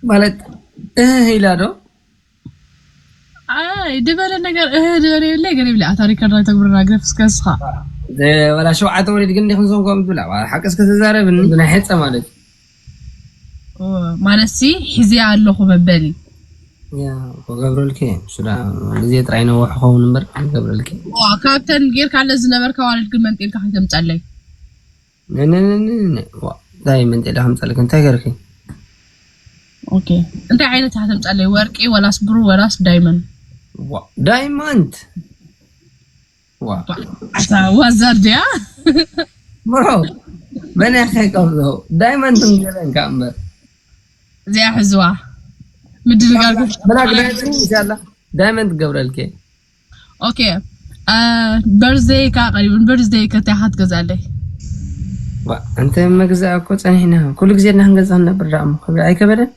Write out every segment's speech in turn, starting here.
ማለት እህ ኢላ ዶ? ኣይ ድበለ ነገር እህ ድበለ የለ ገለ ብለ ኣታ ሪከርድ ኣይተግብርና ግደፍ እስከ ንስኻ። ወላ ሸውዓተ ወሊድ ግን ዲኹም ዞም ከም ትብላ ሓቂ እስከ ተዛረብኒ ብናይ ሕፀ ማለት እዩ። ማለት ሲ ሒዝያ ኣለኹ መበሊ። ያ ክገብረልኪ እየ። እሱ ደኣ ግዜ ጥራይ ነውሕ ክኸውን እምበር ክገብረልኪ። ካብተን ጌርካ ኣለ ዝነበርካ ዋልድ ግን መንጤልካ ከይተምፀለይ። እንታይ መንጤላ ከምፀልክ እንታይ ገርኪ? ኦኬ እንታይ ዓይነት ኢኻ ተምፀለይ? ወርቂ ወላስ ብሩ ወላስ ዳይመንድ? ዳይመንድ። ዋዛር ድያ? ብሮ መን ያኸ ቀብሎ ዳይመንድ ንገረን ከኣ እምበር እዚኣ ሕዝዋ ምድርጋር ብላክ ዳይመንድ ይሻላ ዳይመንድ ገብረልኬ። ኦኬ በርዝደይ ካ ቀሪቡ በርዝደይ ከታይ ሓት ገዛለይ ዋ እንተ መግዛእ እኮ ጸኒሕና ኩሉ ግዜ እና ክንገዛ ነበር ዳሞ ክብል ኣይከበደን።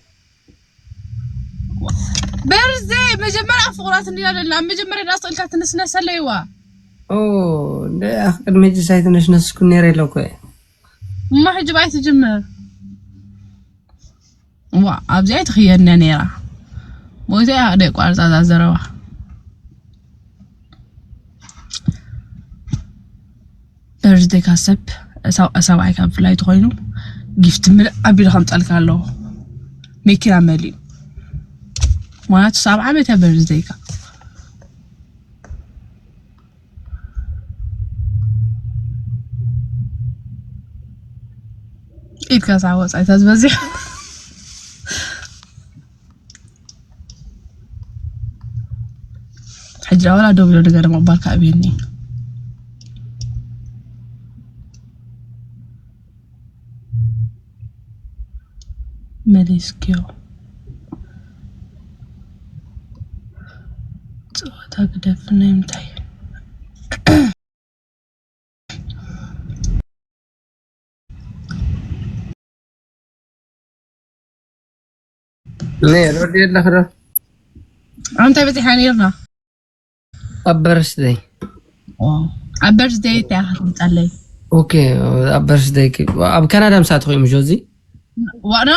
በርዝደይ መጀመርያ ፍቑራት እንዲና ዘለና ኣብ መጀመርያ ዳስጠልካ ትንስነሰለይዋ ኦ እንደ ቅድሚ ሕጂ ሳይትነሽነስኩ ነይረ ኢለ እኮ እየ። እማ ሕጂ ባይ ትጅምር ዋ ኣብዚ ኣይትኽየድነ ነይራ ሞይተ እያ ደቋርፃ እዛ ዘረባ በርዝደይካ ሰብ ሰብኣይካ ብፍላይ ተኮይኑ ጊፍት ምልእ ኣቢሉ ከምፀልካ ኣለዎ መኪና መሊኡ ማለት ሳብ ዓመት እያ በርዝደይካ ኢድካ ሳብ ወፃኢታት ዝበዚሕ ሕጂ ዳወላ ደው ኢሎ ነገር ምቕባልካ ኣብየኒ መሊስክዮ ፀወታ ግደፍ ናይ ምንታይ ነይ ረዲ ኣለኽ ዶ ኣንታይ በፂሓ ነርና ኣብ በርስደይ ኣብ በርስደይ እንታይ ክትምፀለይ ኦኬ ኣብ በርስደይ ኣብ ካናዳ ምሳት ኮይኑ ጆዚ ዋኖ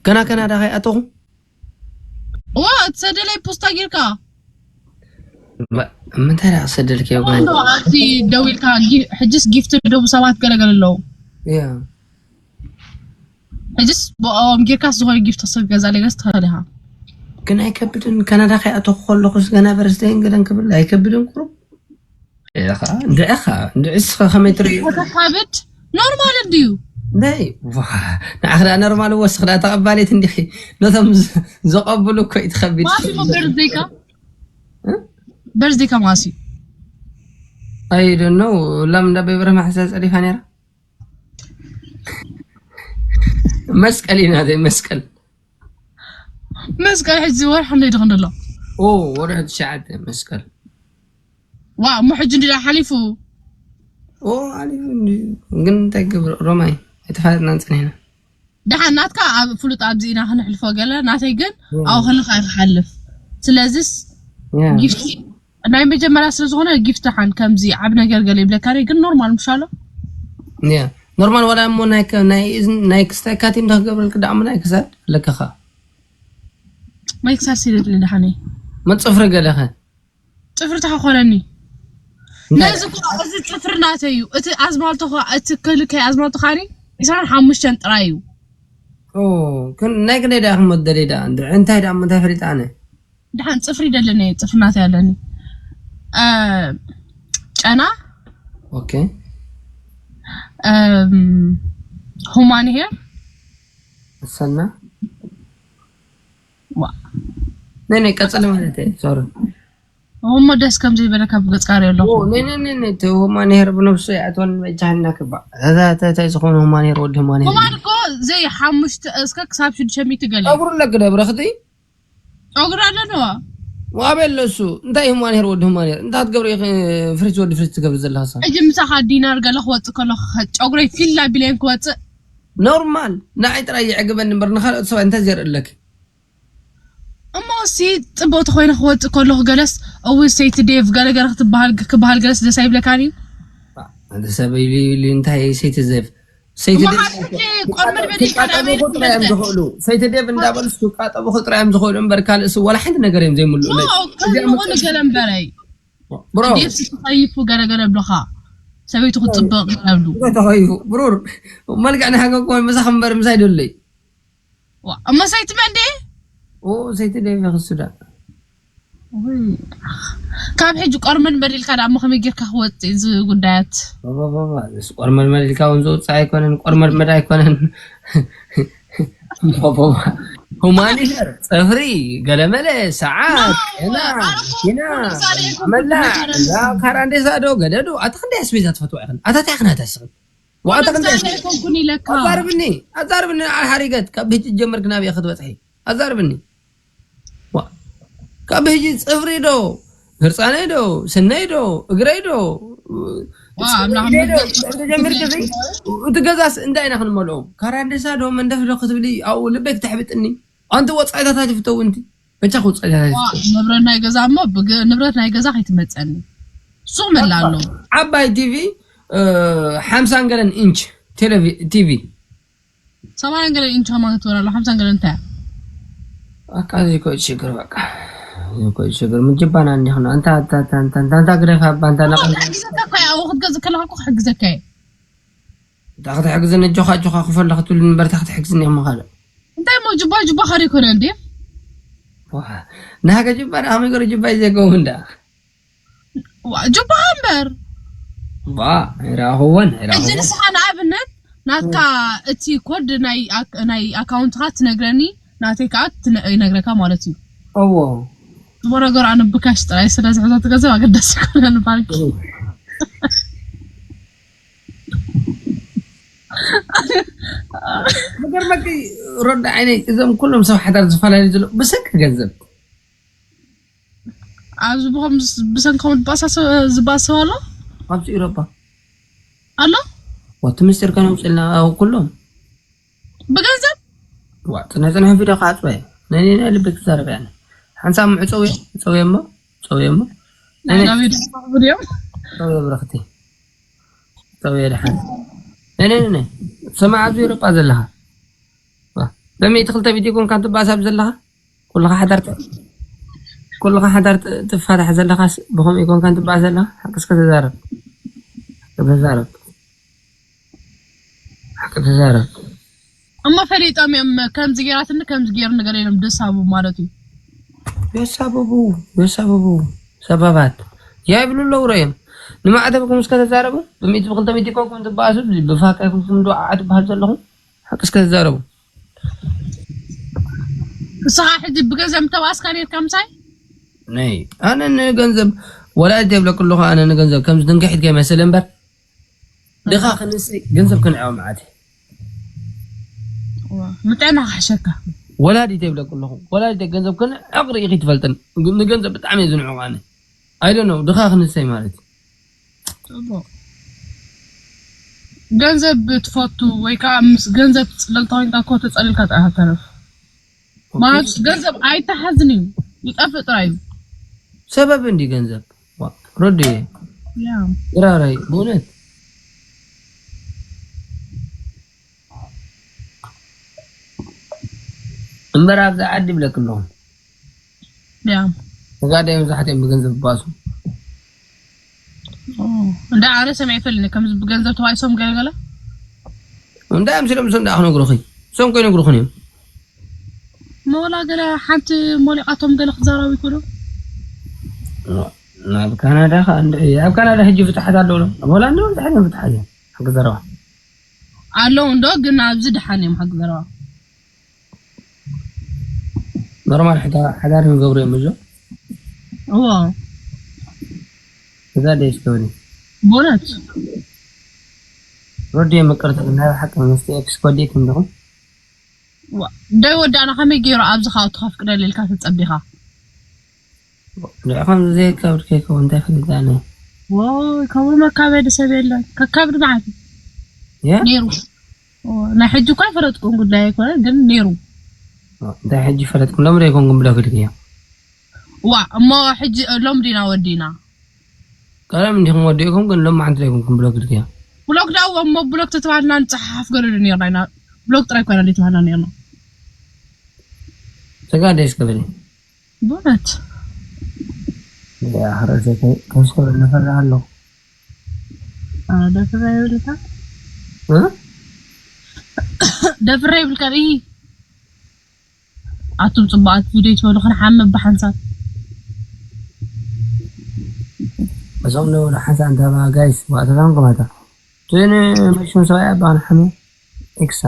ከና ከናዳ ከይኣተኹ ዋ ትሰደለይ ፖስታ ጌርካ ምንታይ ዳ ክሰደልክዮ ጓል? እንዶ ኣብቲ ደው ኢልካ ጊ- ሕጅስ ጊፍት ዶ ብሰባት ገለገለ ኣለዉ ያ ሕጅስ ብኦም ጌርካስ ዝኾነ ጊፍት ክሰብ ገዛ ለገስ ትኽእል ኢኻ ግን ኣይከብድን ካናዳ ከይኣተኹ ከለኹስ ገና በርስደይን ገለን ክብል ኣይከብድን ቁሩብ ኢኻ እንድዒኻ እንድዒ እስኻ ከመይ ትርእዩ ከተካብድ ኖርማል እንድዩ ናይ ንዓኽ ደኣ ኖርማል ወስኽ ደኣ ተቐባሌት እንዲኺ ነቶም ዘቐብሉ እኮ እዩ ትኸቢድ ማሲኹም በርዝደይካ በርዝደይካ ማሲ ኣይደኖ ላም እንዳ በይበረ ማሕሳ ጸዲፋ ነይራ መስቀል እዩ ናተይ መስቀል መስቀል ሕጂ ወርሒ ክንደይ ድኽን ኣሎ ወርሒ ትሽዓተ መስቀል ዋ እሞ ሕጂ እንዲ ሓሊፉ ሓሊፉ ግን እንታይ ገብር ሮማይ ኣይተፋለጥናን ፀኒሕና ደሓን ናትካ ኣብ ፍሉጥ ኣብዚ ኢና ክንሕልፎ ገለ ናተይ ግን ኣብ ከለካ ይክሓልፍ ስለዚስ ጊፍቲ ናይ መጀመርያ ስለ ዝኾነ ጊፍቲ ሓን ከምዚ ዓብ ነገር ገለ ይብለካ ግን ኖርማል ምሻሎ ኖርማል ዋላ እሞ ናይ ክስታይ ካቲም ዶ ክገብረልክ ዳኣ ናይ ክሳድ ኣለካኻ ናይ ክሳድ ሲልትሊ ደሓነይ መፅፍሪ ገለኸ ፅፍሪ ተኸኾነኒ ነዚ እኮ እዚ ፅፍሪ ናተይ እዩ እቲ ኣዝማልቶ እቲ ክልከይ ኣዝማልቶ ካኒ ዕስራን ሓሙሽተን ጥራይ እዩ ናይ ግደይ ዳ ክመት ደለይ ዳ እንታይ ዳ እንታይ ፈሊጣ ኣነ ድሓን ፅፍሪ ደለኒ ፅፍሪ ናተይ ኣለኒ ጨና ኦኬ ሁማን ሄር ሰና ናይ ናይ ቀፅሊ ማለት ሶሪ እሞ ደስ ከም ዘይበለካ ብገጽካ ሪኦ ኣለኹ። ነነነነ እቲ ሁማን ሄር ብነብሱ ይኣትወኒ በጃህና ክባ እዛ እንታይ ዝኾነ ሁማን ሄር ወዲ ሁማን ሄር ሁማን እኮ ዘይ ሓሙሽተ እስከ ክሳብ ሽዱሽተ ሚእቲ ገለ ጸጉሩ ኣለክ ዶ ብረኽቲ ጸጉሪ ኣለዎ ዋበ ኣለሱ እንታይ ሁማን ሄር ወዲ ሁማን ሄር እንታይ ትገብሪ ኢኺ ፍሪጅ ወዲ ፍሪጅ ትገብሪ ዘለኻ ሳ ሕጂ ምሳኻ ዲናር ገለ ክወጽእ ከሎ ጸጉረይ ፊል ኣቢለየን ክወጽእ ኖርማል ንዓይ ጥራይ ይዕግበኒ እምበር ንኻልኦት ሰባት እንታይ ዘርኢ ኣለኪ እሞ ሲ ፅብቕቲ ኮይነ ክወፅእ ከለኹ ገለስ እውይ ሰይቲ ዴቭ ገለገለ ክትበሃል ክበሃል ገለስ ደስ ኣይብለካን እዩ ሓደ ሰብ ኢሉ ኢሉ እንታይ ሰይቲ ዘፍ ሰይቲ እሞ ደብ ሓንቲ ቆርመድ በል ኢልካ ክቃጠቡ ናበይ እኮ ጥራይ እዮም ክትመልስ? ዝኽእሉ። ሰይቲ ደብ እንዳበሉ ክቃጠቡ እኮ ጥራይ እዮም ዝኽእሉ እምበር ካልእ ስ-፣ ዋላ ሓንቲ ነገር እዮም ዘይምልኡ። ኖ፣ ነዚ እዚኣ ከምኡ መቀስ-፣ ንገለ እምበረይ። ብሮ። ዲስ ተኸይፉ ገለገለ ብለኻ። ሰበይቱ ክትጽብቕ ገለ ብሉ። ብሮ ተኸይፉ። ብሩር። መልክዕ ናይ ሃገር ኮይ ምሳኽ እምበር ምሳይ ደለይ። ዋ፣ እሞ ሰይቲ መን ድየ? ኦ፣ ሰይቲ ደብ ይኽስዳ። ውይ፣ ካብ ሕጂ ቆርመድ መዲልካ ደኣ እሞ ከመይ ጌርካ ክወጽእ እዚ ጉዳያት? ባባባባ፣ እዚ ቆርመድ መዲልካ እውን ዝወጽእ ኣይኮነን፣ ቆርመድ መድ ኣይኮነን። ባባባ፣ ሁማኒተር፣ ጽፍሪ፣ ገለመለ፣ ሰዓት፣ ና፣ ጤና፣ ና፣ ና፣ ና፣ መኪና፣ ና፣ ና፣ መላ፣ ና፣ ና፣ እዛ ካራንዴሳ ዶ፣ ገደዶ፣ ኣታ ክንደይ ኣስቤዛ ትፈትዋ ኢኽን? ኣታ እንታይ ኢኽን ኣታ ስኽን? ዋላ ኣታ ክንደይ ክሳብ ኣስቤዛ? ኣይኮንኩን ኢለካ። ኣዛርብኒ፣ ኣዛርብኒ፣ ኣልሓሪገት፣ ካብ ሕጂ ጀመርክ ናብየ ክትበጽሒ። ኣዛርብኒ። ዋ፣ ካብ ሕጂ ጽፍሪ ዶ፣ ህርጻነይ ዶ፣ ስነይ ዶ፣ እግረይ ዶ፣ ዋ፣ ኣምላኽ ኢደይ ዶ፣ መስገን። ክትብል ተጀሚርኪ ሲ፣ እቲ ገዛስ እንታይ ኢና ክንመልኦ? ካራንዴሳ ዶ፣ መንደፍ ዶ ክትብሊ፣ ኣብኡ ልበይ ክተሕብጥኒ። ኣንቲ ወጻኢታት ኣይትፍተው እንቲ። በጃ ወጻኢታት ዋ፣ ኣይትፍተው። ንብረት ናይ ገዛ እሞ፣ ብግ-፣ ንብረት ናይ ገዛ ከይትመጸኒ። ሱቕ መላ ኣሎ። ዓባይ ቲቪ፣ እ፣ ሓምሳን ገለን ኢንች ቴሌቪ-፣ ቲቪ። ሰማንያን ገለን ኢንች ከማን ክትበላ ኣሎ፣ ሓምሳን ገለን እንታይ? በቃ፣ እዚ እኮ እዩ ችግር፣ በቃ። እዚ እኮ እዩ ችግር። ምን ጅባና እንዲህ ነው። አንተ፣ አንተ፣ አንተ፣ አንተ፣ አንተ፣ አንተ ግደፍ፣ አባ፣ አንተ ነቀል። ክሕግዘካ እኮ እየ፣ ኣብኡ ክትገዝእ ከለኻ እኮ ክሕግዘካ እየ። እንታይ ክትሕግዝኒ? ኣጆኻ፣ ኣጆኻ፣ ክፈሎ ክትብልኒ እምበር፣ እንታይ ክትሕግዝኒ እሞ ካልእ? እንታይ እሞ ጅባ፣ ጅባ ኸሪ ይኮነ እንዴ? ዋ፣ ናገ ጅባ፣ ናኸመይ ገሩ ጅባ እዩ ዘገው እንዳ። ዋ፣ ጅባ እምበር። ዋ፣ ኣይረኣኹዎን፣ ሕጂ ኣይረኣኹዎን። ንስኻ ንኣብነት ናትካ እቲ ኮድ ናይ ኣክ-፣ ናይ ኣካውንትኻ ትነግረኒ፣ ናተይ ከኣ ትነ-፣ ይነግረካ ማለት እዩ። እዎ። እሞ ነገሩ ኣነ ብካሽ ጥራይ ስለ ዝሕዞ እቲ ገንዘብ ኣገዳሲ ኣይኮነን ባንኪ። እዎ። ዝገርመኪ ሮዳ ዓይነይ፣ እዞም ኩሎም ሰብ ሓዳር ዝፈላለዩ ዘለዉ ብሰንኪ ገንዘብ። ኣብዚ ብኸም-፣ ብሰንኮም ዝባሰ-፣ ዝባሰው ኣሎ? ኣብዚ ኤውሮጳ። ኣሎ? ወቲ ምስጢር ከነውፅልና ኩሎም። ብገንዘብ? ዋ፣ ፅነ ፅነ ቪድዮ ክዓፅወ። ናይ፣ ናይ፣ ናይ ልቢ ክዛረብ ያለ። ሓንሳብ ምዕፀው፣ ምዕፀው እሞ፣ ምዕፀው እሞ። ናይ ናይ፣ ናይ፣ ዳዊት ቪድዮ? ምዕፀው ብረኽቲ። ምዕፀው ደሓን። ናይ፣ ናይ፣ ናይ፣ ናይ። ስማዕ፣ ኣብዚ ኤውሮጳ ዘለኻ። ዋ፣ በሚእቲ ክልተ ቪድዮ ኮንካ ትባሳብ ዘለኻ? ኩልኻ ሓዳር ት-፣ ኩልኻ ሓዳር ት-፣ ትፋታሕ ዘለኻስ ብኸምኡ ይኮንካን ትበሃል ዘለኻ? ሓቂ እስከ ተዛረብ። ሓቂ ተዛረብ። ሓቂ ተዛረብ። እሞ ፈሊጦም እዮም፣ ከምዚ ጌራትኒ፣ ከምዚ ጌርኒ ገለ ኢሎም ደሳቡ ማለት እዩ። የሳብቡ፣ የሳብቡ። ሰባባት። ያ ይብሉ ኣለዉ ርእዮም። ንማዕተብኩም እስከ ተዛረቡ። ብሚእቲ ብክልተ ሚእቲ ኮንኩም ትበኣሱ፣ ብፋካ ይኹንኩም ዶ ዓዓ ትበሃል ዘለኹም? ሓቂ እስከ ተዛረቡ። ንስኻ ሕጂ ብገንዘብ ምተባእስካ ነርካ ምሳይ? ነይ፣ ኣነ ንገንዘብ ወላዲት የብለኩ ኣለኹ፣ ኣነ ንገንዘብ ከምዚ ትንክሒት ከይመስል እምበር፣ ድኻ ክንስይ ገንዘብ ክንዕቕ መዓት እዩ። ዋ፣ ንጥዕና ክሕሸካ። ወላዲት የብለኩ ኣለኹ፣ ወላዲት ገንዘብ ክንዕቕ ርኢኺ ትፈልጥን። ንገንዘብ ብጣዕሚ እየ ዝንዕቕ ኣነ። I don't know፣ ድኻ ክንሰይ ማለት እዩ። ጽቡቕ። ገንዘብ ትፈቱ ወይ ከዓ ምስ ገንዘብ ትጽለል ተኾይንካ እኮ ተጸሊልካ ጥራሕ ትተርፍ። ኦኬ። ማለት ገንዘብ ኣይተሓዝን እዩ፣ ይጠፍእ ጥራይ እዩ። ሰበብ እንዲ ገንዘብ። ዋ፣ ረድዮ። ያ። ራራይ፣ ብእውነት። እምበር ኣብዚ ዓዲ ይብለክ ኣለኹ። ያ። ተጋዳይ መብዛሕትኦም ብገንዘብ ይባሱ። ኦ፣ እንዳ ኣነ ሰሚዐ ይፈልኒ፣ ከምዚ ብገንዘብ ተባይሶም ገለ ገለ? እንዳ ኣምሲሎም እሶም ደኣ ክነግሩኺ። እሶም ከይነግሩኽን እዮም። መወላ ገለ ሓንቲ ሞሊቓቶም ገለ ክዛረቡ ይኽእሉ። ናብ ካናዳ ከ-፣ እንድ-፣ ኣብ ካናዳ ሕጂ ፍትሓት ኣለዉ ዶ? ኣብ ሆላንድ እውን ብዙሓት እዮም ፍትሓት እዮም። ሓቂ ዘረባ። ኣለዉ እንዶ፣ ግን ኣብዚ ደሓን እዮም ሓቂ ዘረባ። ኖርማል ሕዳ-፣ ሓዳር ይገብሩ እዮም እዞ? እዎ። እዛ ደስ ትብሊ። ብእውነት? ረድዮ ምቅርቲ ግን ናይ ብሓቂ ምስቲ ኤክስ ኮዴት እንዲኹም? ዋ፣ ደይ ወዳእና ከመይ ገይሩ ኣብዚ ከኣቱ ከፍቅደሉ ኢልካ ተጸቢኻ? ንዕኹም ዘይከብድ ከይከውን እንታይ ፈሊጣ ኣነ? ወይ፣ ከምኡ መካበዲ ሰብ የለን። ከካብድ መዓት እዩ። ያ? ነይሩ። ኦ፣ ናይ ሕጂ እኳ ኣይፈለጥኩን ጉዳይ ኣይኮነ፣ ግን ነይሩ። ኦ፣ እንታይ ሕጂ ፈለጥኩም? ሎሚ ዶ ኣይኮንኩም ብለክድክ እያ? ዋ፣ እሞ ሕጂ ሎም ዲና ወዲና? ቀደም እንዲኹም ወዲእኩም፣ ግን ሎም መዓልቲ ዶ ኣይኮንኩም ብለክድክ እያ? ብሎክ ዳው እሞ ብሎክ ተተባልና ንጽሓፍ ገለሉ ነርና ኢና። ብሎክ ጥራይ ኮይና እንዴት ተባልና ነርና። ተጋደስ ከበለ ብእውነት ያ ሐረሰ ከስኮ ነፈራ ኣሎ ደፍራ ይብልካ ደፍራ ይብልካ ይ ኣቱም ጽቡቃት ቪድዮ ትበሉ ክንሓመ ብሓንሳብ እዞም ንብሉ ሓንሳ እንተባ ጋይስ ዋእተታም ከማታ ትነ መሽም ሰብኣይ ኣባ ክንሓመ ኤክሳ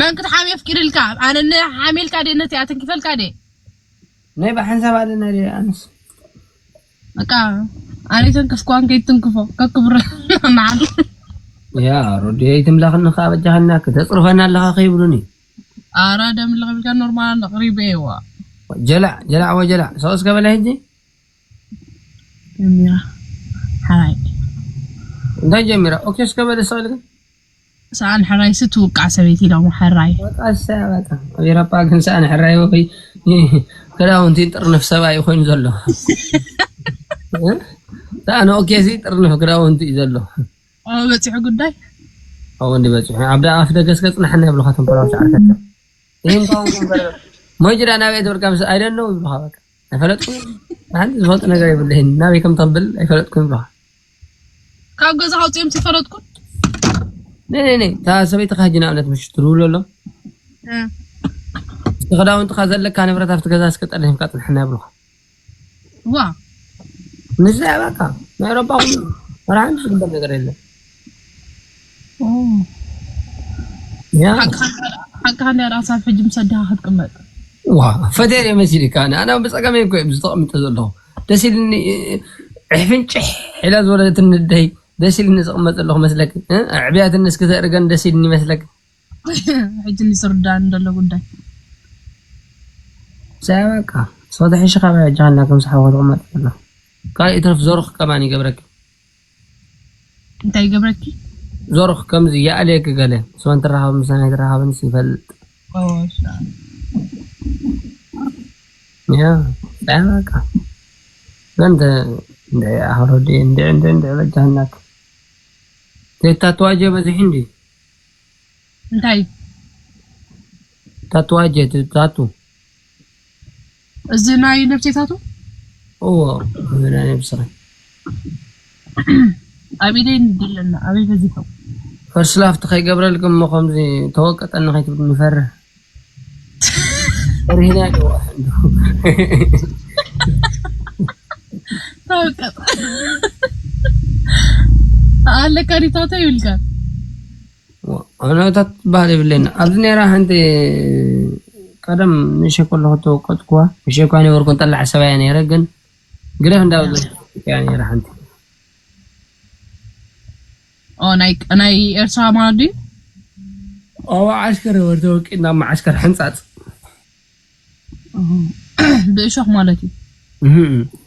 መን ክትሓሚ የፍቂድልካ ኣነ ንሓሚልካ ደ ነቲ ኣተንኪፈልካ ደ ናይ ብሓንሳብ ኣለና ደ ኣንስ በቃ ኣነ ተንከፍኳን ከይትንክፎ ከክብር ናዓል ያ ሮዲ ኣይትምላኽኒ ከዓ በጃኸና ክተፅርፈና ኣለኻ ከይብሉኒ ኣራ ደም ለኽብልካ ኖርማል ቅሪበ ይዋ ጀላዕ ጀላዕ ወጀላዕ ሰው እስከ በላይ ሕጂ ጀሚራ ሓራይ እንታይ ጀሚራ ኦኬ እስከ በለ ሰው ልግን ሰኣን ሕራይ ስትውቃዕ ሰበይቲ ኢሎም ሕራይ በቃ እሳ በቃ ኣብ ኤሮፓ ግን ሰኣን ሕራይ ወይ ክዳውንቲ ጥርንፍ ሰብኣይ ኮይኑ ዘሎ ሰኣን ኦኬ ሲ ጥርንፍ ክዳውንቲ እዩ ዘሎ በፂሑ ጉዳይ ኣዎ እንዲ በፂሑ ኣብ ኣፍ ደገስ ከፅናሕና ይብልካ ተንኮላዊ ሰዓርካ ይህም ካውን መጅዳ ናበይ ትብልካ ምስ ኣይደነው ይብልካ በቃ ኣይፈለጥኩም ሓንቲ ዝፈልጡ ነገር የብልህን ናበይ ከም ተብል ኣይፈለጥኩም ይብልካ ካብ ገዛ ካውፅኦም ትፈለጥኩን ነይ ነይ ነይ እታ ሰበይትኻ ሕጂ ንኣብነት ምሽ ትድውሉ ኣሎ ክዳውንትኻ ዘለካ ንብረት ኣብቲ ገዛ እስከ ጠርኒፍካ ፅንሕና ይብሉኻ ዋ ንዛ በቃ ናይ ረባኹም ወላ ሓንቲ ዝግበር ነገር የለን ያ ሓቅኻ እንዳ ራሳ ኣብ ሕጂ ምስ ኣድኻ ክትቅመጥ ዋ ፈቴር የመሲልካ ኣነ ብፀገመይ እኮ እዮም ዝተቐምጠ ዘለኹ ደስ ኢልኒ ዕሕፍንጭሕ ኢላ ዝበለትን ንደይ ደስ ኢልኒ ዝቕመጥ ዘለኹ መስለክ ኣዕብያትኒ እስኪ ተእርገን ደስ ኢልኒ ይመስለክ ሕጂ ንስርዳን ዘሎ ጉዳይ ሳያ በቃ ሰው ተሒሽኻ በያ ጃሃና ከም ሰሓቦ ትቕመጥ ዘለኹ ካልእ ይትረፍ ዞርኽ ከማን ይገብረክ እንታይ ይገብረኪ ዞርኽ ከምዚ ይኣልየክ ገለ ሰው እንትረኻብ ምሳና ይትረኻብንስ ይፈልጥ ኦ፣ እሺ። ያ ሳያ በቃ ዘንተ እንደ አህሮዴ እንደ እንደ እንደ በጃህናክ ተታተዋጀ በዚሕ እንዲ እንታይ ታተዋጀ ታቱ እዚ ናይ ነብሴታቱ እዎ ናይ ነብስኻ ኣብ ኢደይ እንዲ ኣለና ኣበይ በዚሖም ፈርስት ላፍ ተኸይገብረልኩም እሞ ከምዚ ተወቀጠኒ ከይትብል ንፈርህ ፈሪህና ዶ ተወቀጥ ኣለካ ዲታቶ ይብልካ ኣነታት ትበሃል የብለይን ኣብዚ ነራ ሓንቲ ቀደም ንእሸ ከለኹ ተወቀጥኩዋ እሸ እኳ ነበርኩ ጠላዕ ሰባያ ነረ ግን ግደፍ እንዳበለ ነራ ሓንቲ ኦ ናይ ናይ ኤርትራ ማለት ድዩ ኣብ ዓስከር ወር ተወቂጥና ኣብ መዓስከር ሕንፃፅ ብእሾኽ ማለት እዩ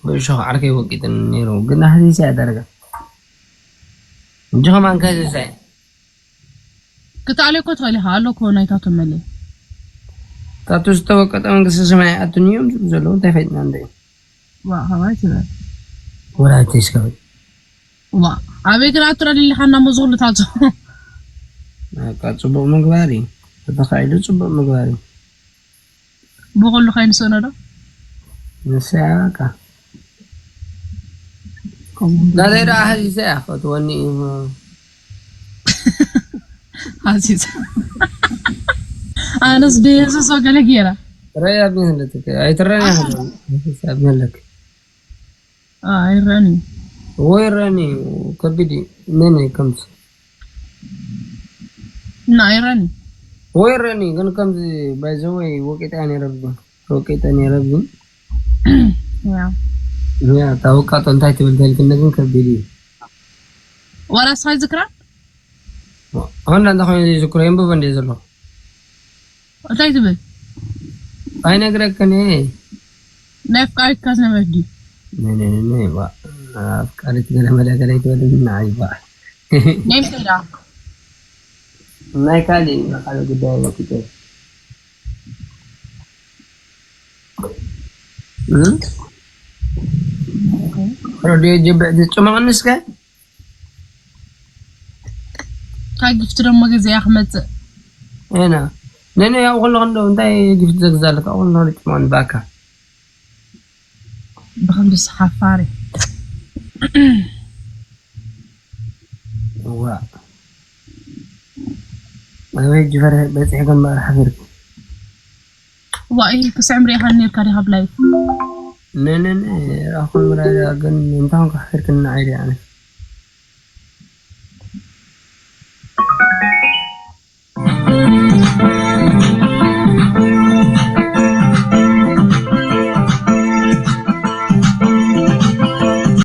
ብእሾኽ ዓርከይ ወቂጥን ነይሩ ግን ኣህዚሰ ያደረገ እንጂ ከማን ከዚሰ ክትኣልዮ እኮ ትኽእል ኢኻ ኣሎ እኮ ናይታቶም መለይ ካብቲ ዝተወቀጠ መንግስቲ ሰማይ ኣቱን እዮም ዝብሉ ዘለዉ እንታይ ፈይጥና እንደ ዋ ከማይ ትበል ወላ ተይስከበል ዋ ኣበይ ግን ኣቱራ ሊልኻና እሞ ዝኽሉ ታዞ በቃ ፅቡቅ ምግባር እዩ ተተኻኢሉ ፅቡቅ ምግባር እዩ ብኹሉ ከይንስእኖ ዶ ንስያ በቃ ናተይ ደኣ ሃዚዘ እያ ፈትወኒ እዩ ሃዚዘ ኣነስ ደየሱስ ገለ ገይራ ረያ ብዝህለት ኣይትረያ ብዝህለት ኣይረኒ ወይ ረኒ ከቢድ እዩ መን ከምስ እና ኣይረኒ ወይ ረኒ ግን ከምዚ ባይዘወይ ወቂጣ ነረብ ወቂጠ ነረ ግን ያ ያ ታወቃ ጠንታይ ትብል ተልክነ ግን ከቢድ እዩ ዋላ ስኻ ዝክራ አሁን እንዳንተ ሆነ ዝክሮ የንብብ እንደ ዘሎ እንታይ ትብል ኣይነግረክን ናይ ፍቃሪት ካዝነበርዲ ኣፍቃሪት ገለ መለ ገለ ይትበል ንዓይ ይባል ናይ ምሰዳ ናይ ካሊእ ካልእ ጉዳይ ወቂጠ ረድዮ ጀብዕ ትጭመቐኒ እስከ ካብ ጊፍቲ ደሞ ገዚኣ ክመፅእ ና ነነ ያው ኩሉ ክንዶ እንታይ ጊፍቲ ዘግዛለት ኣሁን ነው ልጭማን ባካ ብኸምዚ ሓፋሪ ዋ ኣበይ ጅፈር በፂሕ ገንባር ሓፊርኩ ዋ ኢልክስ ዕምሪ ኢኻ ነርካ ዲኻ ብላይ ነነነ ራኹም ራያ ግን እንታይ ኮንካ ሓፊርክና ዓይዲ ኣነ